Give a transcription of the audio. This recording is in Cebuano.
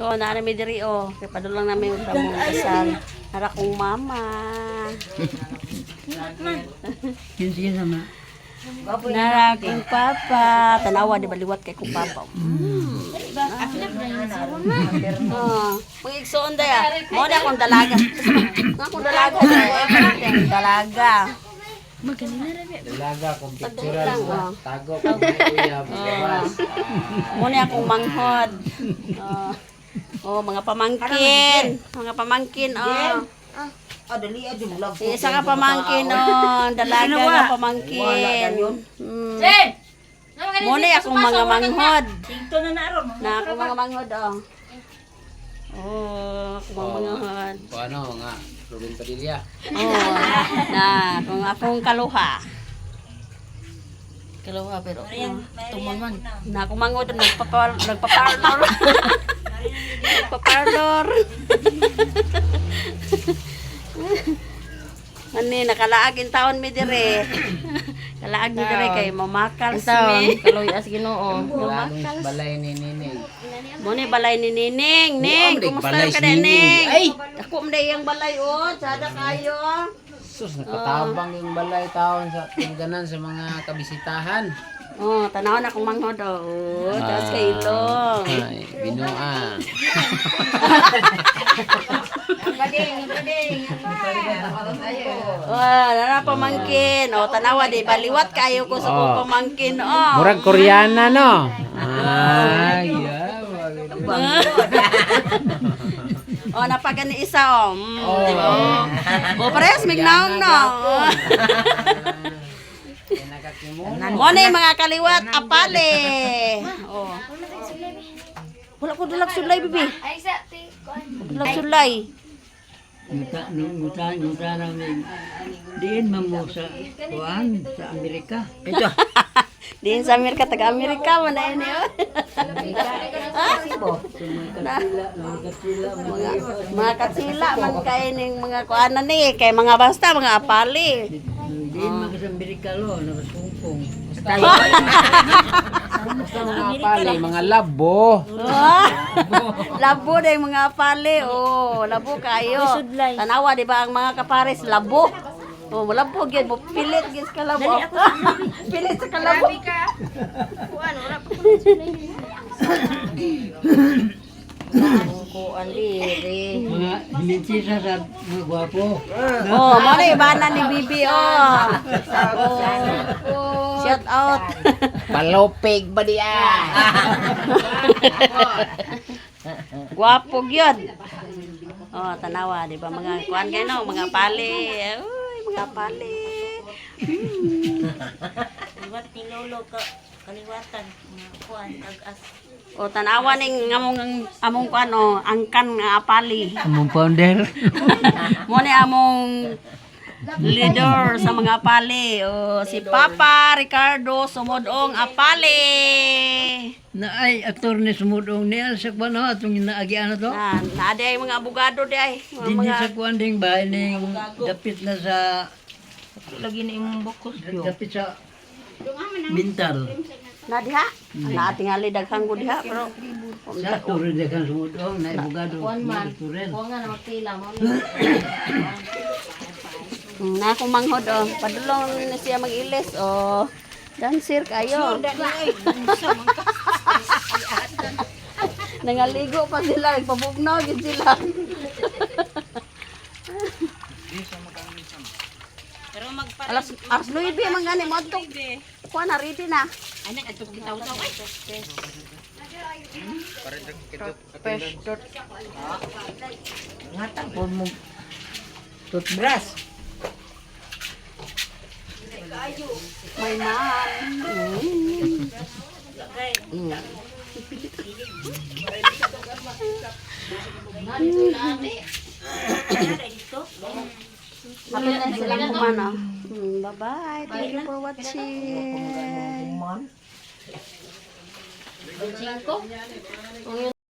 No, naa mi diri oh. Kay padulong namin og among kasal. Nara kong mama. Sige sama. Nara kong papa. Tanawa di baliwat kay kong papa. Oh, mga igsoon daya. Mo na akong dalaga. Nga akong dalaga daya. Dalaga. Dalaga kung picturean Lang, mo. oh. Tago kung may uyab. Gawas. Mo na akong manghod. Oh. Oh, mga pamangkin. Mga pamangkin, oh. Ah, dali ah, vlog. Isa ka pamangkin, oh. Dalaga nga pamangkin. Mo na akong mga manghod. Na akong mga manghod, oh. Oh, akong mga manghod. Kung ano nga, Ruben Padilla. Oh, na kung akong kaluha. Kalawa pero tuman man. Na akong mangod nagpaparlor. Nagpaparlor. Ani nakalaag in taon mi dire. Kalaag mi dire kay mamakal Taon, mi. kaloy as Ginoo. Wala balay ni Nining. Mo ni balay ni Nining. Ning, Buang, kumusta balay ka si na, Nining. Ning? Ay! Ako man day ang balay oh, sada kayo. Sus, nakatabang yung balay taon sa tungganan sa mga kabisitahan. Oh, tanaw na akong manghod oh. Oh, taas kay ilong. Ay, binuang. Oh, nara pamangkin. Oh, tanawa di baliwat kayo ko sa kong Oh. pamangkin. Oh. Murag Koreana, no? Ay, yeah. Oh, napagani isa oh. Di ba? Oh, oh parehas mignaon no. Nakakimono. Mo na yung mga kaliwat apale. Oh. Wala ko dulag sulay, bibi. Ay, sa ti, kuan. Dulag sulay. Nguta nguta nguta nang diin man mo sa kuan sa Amerika. Ito. Diin sa Amerika, taga Amerika man na yun. Eh, oh. Mga katsila, mga katsila, Mga mga katsila man kay ning mga kuanan ni kay mga basta mga apale. Diin man ka sa Amerika lo, nakasungkong. Basta mga palay, mga labo. Ah! Labo na yung mga apale. Oh, labo kayo. Tanawa, di ba ang mga kapares, labo. Oh, labo gyud mo pilit gyud sa kalabo. Pilit sa kalabo. Kuan diri. Mga hininsisa sa mga gwapo. Oh, mo na ibana ni Bibi oh. Oh. Shout out. Palopig ba diya? Gwapo gyud. Oh, tanawa, di ba mga kuan kayo no, mga pale. Uy, mga pale. Liwat ni Lolo ka kaliwatan mga kuan tag-as. O tanawa ning among among kuan oh, angkan nga apali. Among founder. Mo ni among leader sa mga apali. O, si Papa Ricardo Sumodong Apali. Na ay aktor ni sumudong niya sa kuan no atong naagian na to. Na, naa di ay mga abogado di ay. Mga, Dinhi mga sa kuan ding bahay ning dapit na sa Lagi na imong bukos yo. dapit sa Bintal. Na diha. Naa tingali daghang ko diha pero Sa turo de kan sumudong na abogado na turen. Kuan nga na magpila mo. Na akong manghod oh. Padulong na siya mag-ilis oh. Dancer kayo. Nangaligo pa sila, nagpabugnaw gid sila. Pero magpa Alas alas 9 man gani mo adto. Kuha na ready na. anak adto kitaw-taw ay. Ngatang po mo toothbrush. My mom. Happy na silang kumana. Bye-bye. Thank you for watching. Man. 5.